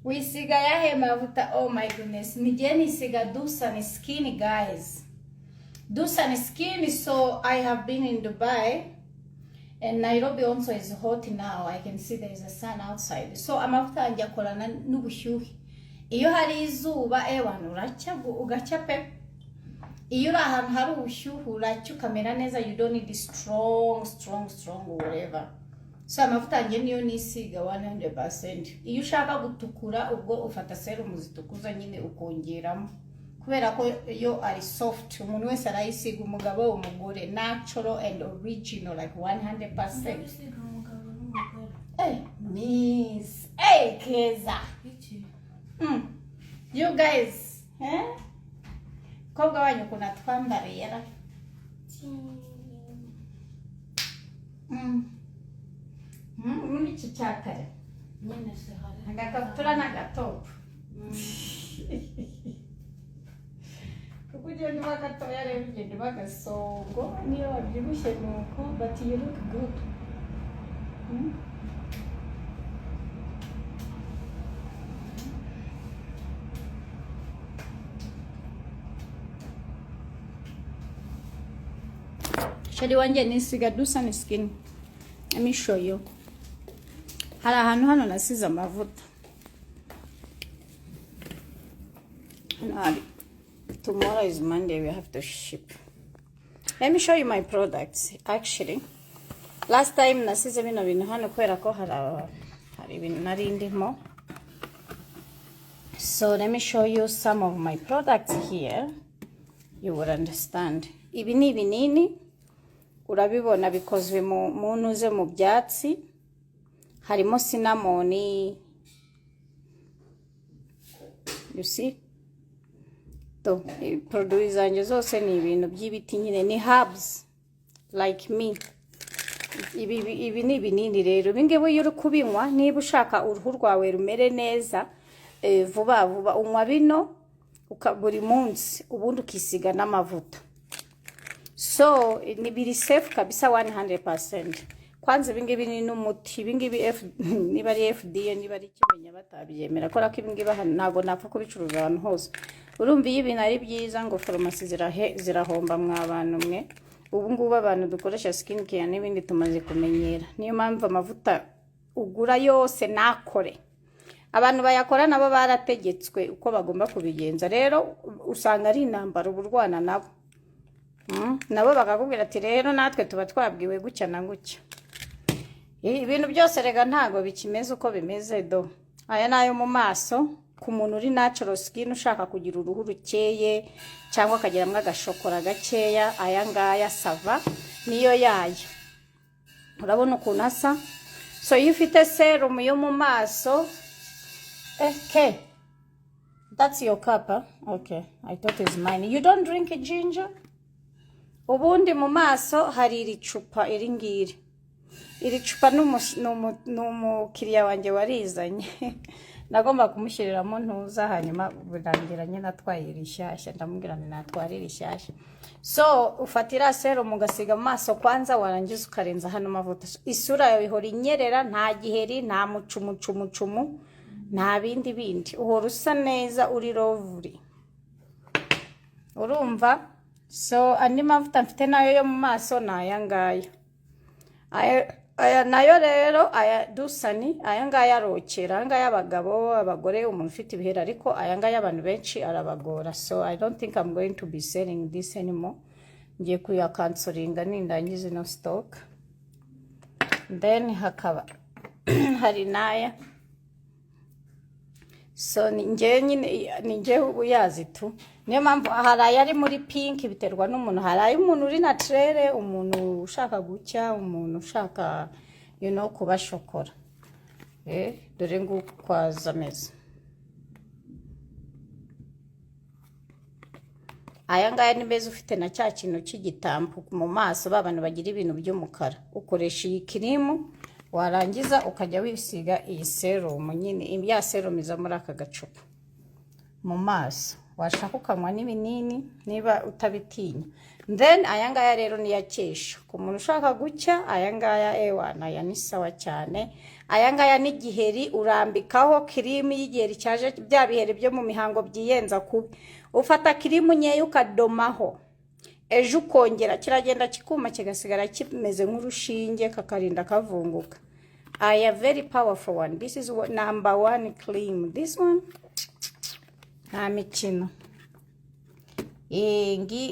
Wisiga yahe mavuta? Oh my goodness, nigiye nisiga Dusan Skin, guys. Dusan Skin. So I have been in Dubai and Nairobi also is hot now. I can see there is a sun outside. So amavuta yanjye akorana n'ubushyuhe. Iyo hari izuba, ewana, uracya, ugacya pe. Iyo uri ahantu hari ubushyuhe, uracya, ukamera neza. You don't need strong, strong, strong whatever. So amavuta yanjye niyo nisiga 100%. Iyo ushaka gutukura, ubwo ufata serum zitukuza nyine ukongeramo, kubera ko yo ari soft, umuntu wese arayisiga, umugabo, umugore, natural and original, like 100%. Gusiga umugabo n'umugore. Hey, miss, hey, Keza. Iki? You guys, eh? Mukobwa wanyu ukuntu atwambariye ra. Muri iki cya kare. Nyine se hari Agakabutura n'agatopu. Kuko ugenda uba gatoya rero, ugenda uba agasongo, niyo wabyibushye ni uko, but you look good. Chéri wanjye, nisiga Dusan Skin. Let me show you. Hari ahantu hano nasize amavuta. Hano hari. Tomorrow is Monday, we have to ship. Let me show you my products, actually. Last time nasize bino bintu hano kubera ko hari ibintu nari ndimo. So let me show you some of my products here. You will understand. Ibi ni ibinini, urabibona, bikozwe mu ntuze, mu byatsi. Harimo cinnamon. You see? To, produit zanjye zose ni ibintu by'ibiti nyine, ni herbs like me. Ibi ni ibinini rero. Ibi ngibi iyo uri kubinywa, niba ushaka uruhu rwawe rumere neza vuba vuba, unywa bino buri munsi, ubundi ukisiga n'amavuta. So ni biri safe kabisa 100%. Kwanza ibi ngibi ni n'umuti. Ibi ngibi niba ari FDA, niba ari ikimenya batabyemera, kubera ko ibi ngibi hano ntabwo napfa kubicuruza ahantu hose. Urumva iyo ibintu ari byiza ngo farumasi zirahomba. Mwa bantu mwe, ubu ngubu abantu dukoresha skin care n'ibindi tumaze kumenyera. Niyo mpamvu amavuta ugura yose nakore, abantu bayakora nabo barategetswe uko bagomba kubigenza. Rero usanga ari intambara uba urwana nabo. Nabo bakakubwira ati: "Rero natwe tuba twabwiwe gutya na gutya." Ibintu byose rega ntabwo bikimeze uko bimeze. Do aya ni ayo mu maso ku muntu uri natural skin, ushaka kugira uruhu rukeye cyangwa akagiramo agashokora gakeya. Aya ngaya ça va, niyo yayo. Urabona ukuntu asa. So iyo ufite serum yo mu maso, ke that's your cup, huh? Okay, I thought it's mine. You don't drink ginger. Ubundi mu maso hari iri cupa, iri ngiri. Iri cupa ni umukiriya wanjye warizanye, nagomba kumushyiriramo ntuza, hanyuma birangira nyine atwaye rishyashya. Ndamubwira ngo natware rishyashya. So ufata iriya serum ugasiga mu maso kwanza, warangiza ukarenza hano amavuta. Isura yawe ihora inyerera, nta giheri, nta mucumucumucumu, nta bindi bindi, uhora usa neza, uri lovely, urumva? So andi mavuta mfite nayo yo mu maso ni aya ngaya. Aya nayo rero, aya Dusani, aya ngaya arokera. Aya ngaya abagabo, abagore, umuntu ufite ibiheri, ariko aya ngaya abantu benshi arabagora. So I don't think I'm going to be selling this anymore. Ngiye kuyakansoringa nindangiza ino stock. Then hakaba hari n'aya. So ni njyewe nyine, ni njyewe uyazi tu. Niyo mpamvu hari ayari muri pink, biterwa n'umuntu. Hari ay'umuntu uri naturelle, umuntu ushaka gucya, umuntu ushaka kuba shokora. Dore nguko uko aza ameze. Aya ngaya ni meza ufite na cya kintu cy'igitampu mu maso, ba bantu bagira ibintu by'umukara. Ukoresha iyi kirimu, warangiza ukajya wisiga iyi serum nyine, ya serum iza muri aka gacupa mu maso. Washaka ukanywa n'ibinini niba utabitinya. Then aya ngaya rero niyo akesha ku muntu ushaka gucya. Aya ngaya, ewana, aya ni sawa cyane. Aya ngaya ni igiheri, urambikaho kirimu y'igiheri cyaje, bya biheri byo mu mihango byiyenza kubi. Ufata kirimu nkeya ukadomaho, ejo ukongera, kiragenda kikuma, kigasigara kimeze nk'urushinge, kakarinda kavunguka. Aya very powerful one. This is what, number one cream, this one nta mikino.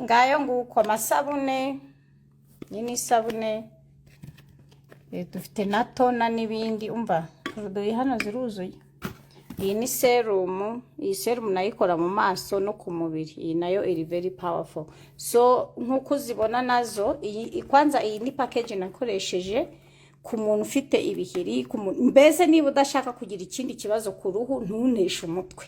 Ngayo nguko amasabune. Iyi ni isabune. Dufite na toner n'ibindi. Umva, produit hano ziruzuye. Iyi ni serum. Iyi serum nayo ikora mu maso no ku mubiri. Iyi nayo iri very powerful. So nk'uko uzibona nazo, iyi kwanza, iyi ni package nakoresheje ku muntu ufite ibiheri, ku muntu mbese niba udashaka kugira ikindi kibazo ku ruhu, ntuneshe umutwe,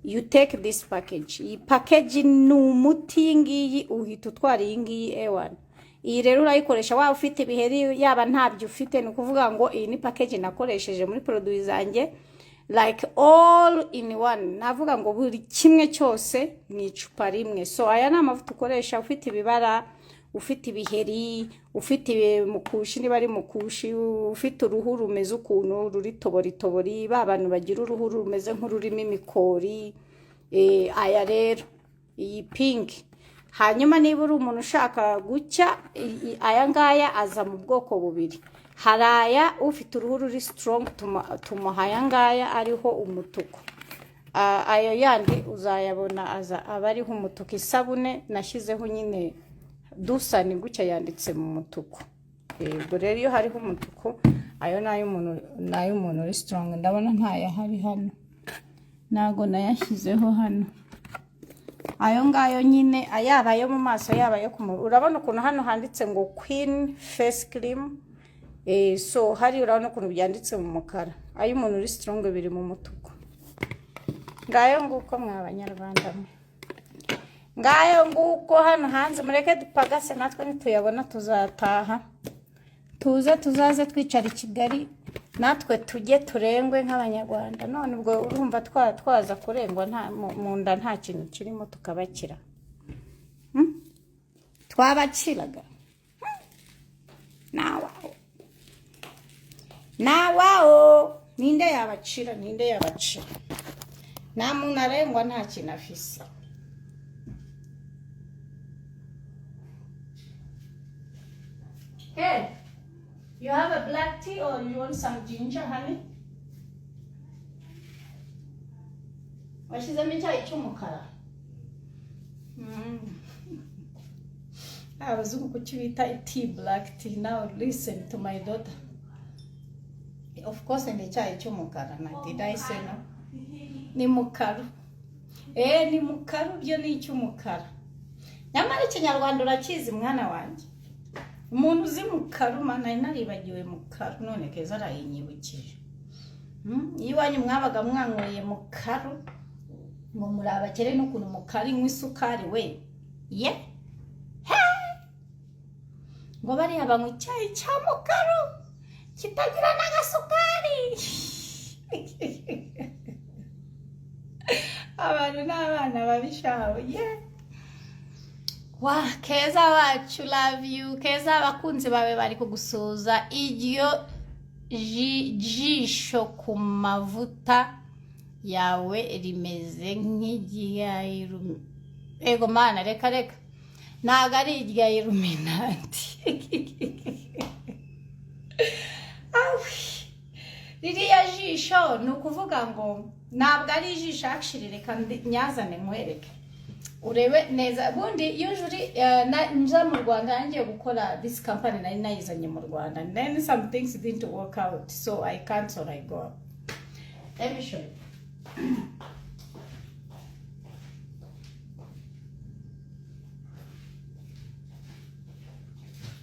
you take this package. Iyi package ni umuti. Iyi ngiyi uhita utwara iyi ngiyi, ewana. Iyi rero urayikoresha waba ufite ibiheri, yaba ntabyo ufite. Ni ukuvuga ngo iyi ni package nakoresheje muri produit zanjye, like all in one. Navuga ngo buri kimwe cyose mu icupa rimwe. So aya ni amavuta ukoresha ufite ibibara, ufite ibiheri, ufite mukushi, niba ari mukushi, ufite uruhu rumeze ukuntu ruri toboritobori, ba bantu bagira uruhu rumeze nk'ururimo imikori. Aya rero, iyi pink. Hanyuma niba uri umuntu ushaka gucya, aya ngaya aza mu bwoko bubiri. Hari aya ufite uruhu ruri strong, tumuha aya ngaya ariho umutuku. Ayo yandi uzayabona aza aba ariho umutuku. Isabune nashyizeho nyine dusa ni gutya, yanditse mu mutuku. Ubwo rero iyo hariho umutuku, ayo ni ay'umuntu uri strong. Ndabona ntayahari hano, ntabwo nayashyizeho hano. Ayo ngayo nyine, yaba ayo mu maso, yaba ayo ku mubiri. Urabona ukuntu hano handitse ngo Queen face cream. So hari, urabona ukuntu byanditse mu mukara. Ay'umuntu uri strong biri mu mutuku. Ngayo nguko, mwa Banyarwanda mwe, ngayo nguko. Hano hanze mureke dupagase natwe, nituyabona tuzataha, tuze tuzaze twicara i Kigali, natwe tujye turengwe nk'Abanyarwanda. None ubwo urumva twaza kurengwa nta mu nda nta kintu kirimo, tukabakira? Twabakiraga? Nawawo, nawawo, ninde yabacira? Ninde yabacira? Nta muntu arengwa nta kintu afise. Hey, you have a black tea or you want some ginger, honey? Washyizemo icyayi cy'umukara. Abazungu kuki bita tea black tea? Now listen to my daughter. Of course ni icyayi cy'umukara. Na did I say no? Ni mukaru. Ni mukaru byo, ni icy'umukara. Nyamara Ikinyarwanda urakizi, mwana wanjye. Umuntu uzi mukaru, mana, nari naribagiwe mukaru, none Keza arayinyibukije. Iyo iwanyu mwabaga mwanyweye mukaru ngo muri abakere, n'ukuntu mukaru inywa isukari we ye he, ngo bariya banywa icyayi cya mukaru kitagira n'agasukari. Abantu ni abana babishaho ye. Wa Keza wacu, love you Keza. Abakunzi bawe bari kugusuhuza. Iryo jisho ku mavuta yawe rimeze nk'irya. Ego mana, reka reka, ntabwo ari irya Illuminati. Awi. Ririya jisho ni ukuvuga ngo ntabwo ari ijisho actually. Reka nyazane nkwereke urebe neza. Ubundi usually nza mu Rwanda ngiye gukora this company, nari nayizanye mu Rwanda, and then some things didn't work out, so I cancel, I go. Let me show you.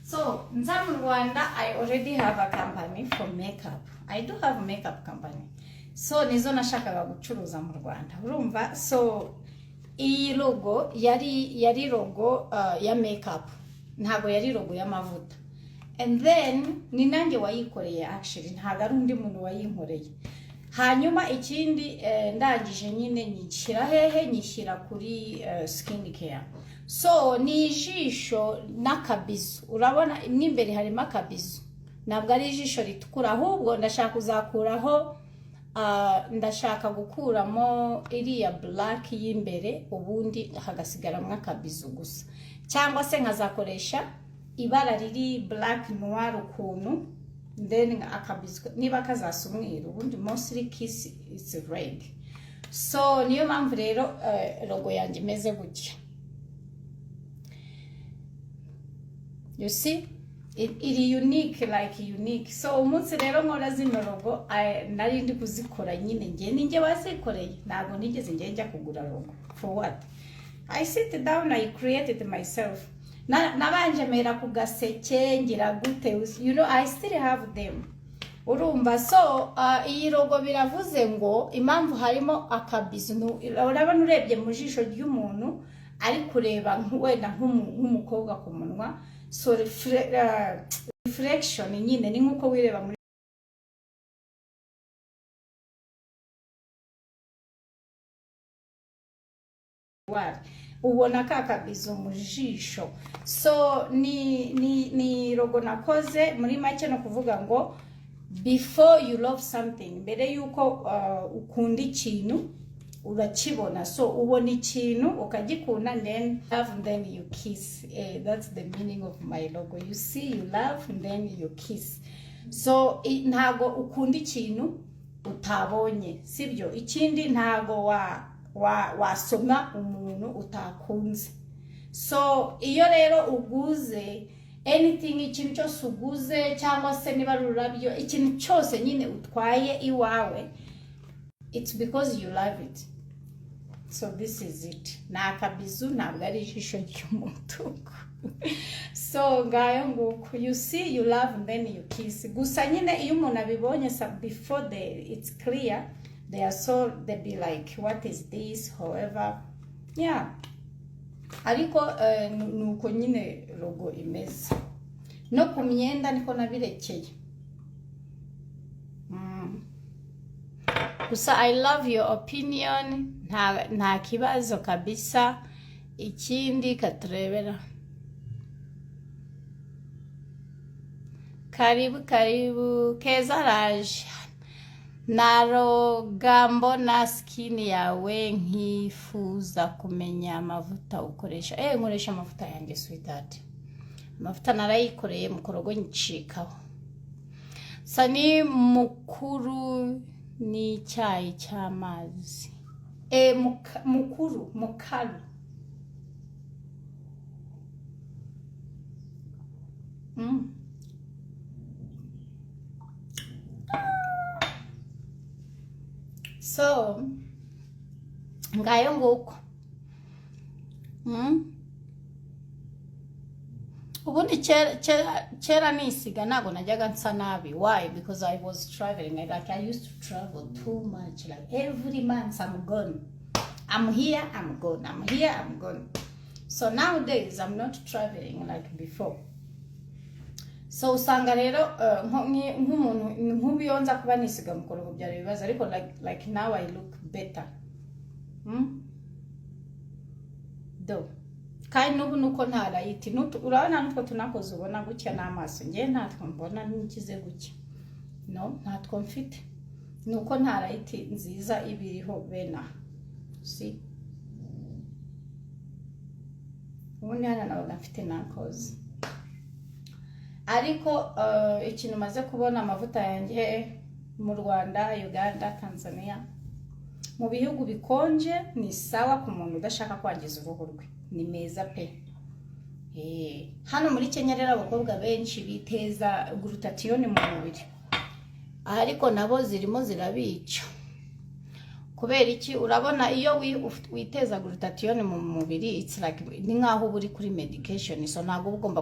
So nza mu Rwanda, I already have a company for makeup. I do have a makeup company. So nizo nashakaga gucuruza mu Rwanda, urumva? So iyi logo yari logo ya makeup, ntabwo yari logo y'amavuta. And then ni nanjye wayikoreye actually, ntabwo ari undi muntu wayinkoreye. Hanyuma ikindi, ndangije nyine nyishyira hehe? Nyishyira kuri skin care. So ni ijisho n'akabizu. Urabona mo imbere harimo akabizu, ntabwo ari ijisho ritukura. Ahubwo ndashaka kuzakuraho, ndashaka gukuramo iriya black y'imbere, ubundi hagasigaramo akabizu gusa, cyangwa se nkazakoresha ibara riri black noir ukuntu, then akabizu niba kazasa umweru. Ubundi mostly kiss is red. So niyo mpamvu rero logo yanjye imeze gutya. You see, iri unique, like unique. So umunsi rero nkora zino logo, nari ndi kuzikora nyine, njye ninjye wazikoreye. Ntabwo nigeze njye njya kugura logo. For what? I sit down, I created myself. Nabanje mera ku gaseke, ngira gute, I still have them, urumva? So iyi logo biravuze ngo impamvu harimo akabizu, urabona urebye mu jisho ry'umuntu ari kureba wenda nk'umukobwa ku munwa. So reflection nyine ni nk'uko wireba muri wari ubona ka kabizo mu jisho. So ni logo nakoze muri make, no kuvuga ngo before you love something, mbere yuko ukunda ikintu urakibona. So ubona ikintu ukagikunda, then love and then you kiss. That's the meaning of my logo. You see, you love and then you kiss. So ntago ukunda ikintu utabonye, sibyo? Ikindi, ntago wa wasoma umuntu utakunze. So iyo rero uguze anything, ikintu cyose uguze, cyangwa se niba ari ururabyo, ikintu cyose nyine utwaye iwawe, it's because you love it. So this is it. Ni akabizu, ntabwo ari ijisho ry'umutuku. So ngayo nguko. You see, you love and then you kiss. Gusa nyine iyo umuntu abibonye before it's clear, they are so they be like, "What is this?" However, yeah, ariko ni uko nyine logo imeze. No ku myenda niko nabirekeye. Gusa I love your opinion. Nta kibazo kabisa. Ikindi katurebera. Karibu, karibu. Keza araje. Narogambo na skin yawe, nkifuza kumenya amavuta ukoresha. Nkoresha amavuta yanjye, sweetheart. Amavuta narayikoreye, mukorogo nyicikaho. Sani mukuru n'icyayi cy'amazi. Mukuru mukaru. So ngayo nguko. Ubundi kera nisiga ntabwo najyaga nsa nabi. Why? Because I was traveling. Like, I used to travel too much. Like every month I'm gone, I'm here, I'm gone, I'm here, I'm gone. So nowadays I'm not traveling like before. So usanga rero nk'umuntu nk'ubu iyo nza kuba nisiga mukorogo byari ibibazo, ariko like now I look better. Do kandi n'ubu nuko nta light. Urabona n'utwo tunakoze, ubona gutya n'amaso, ngewe ntatwo mbona nkize gutya. No ntatwo mfite, ni uko nta light nziza iba iriho bene aha. Si ubundi hano nabaga mfite nakoze, ariko ikintu maze kubona, amavuta yanjye mu Rwanda, Uganda, Tanzania, mu bihugu bikonje, ni sawa ku muntu udashaka kwangiza uruhu rwe, ni meza pe. Hano muri Kenya rero abakobwa benshi biteza glutathione mu mubiri, ariko nabo zirimo zirabica. Kubera iki? Urabona iyo witeza glutathione mu mubiri, it's like ni nkaho uba uri kuri medication. So ntabwo uba ugomba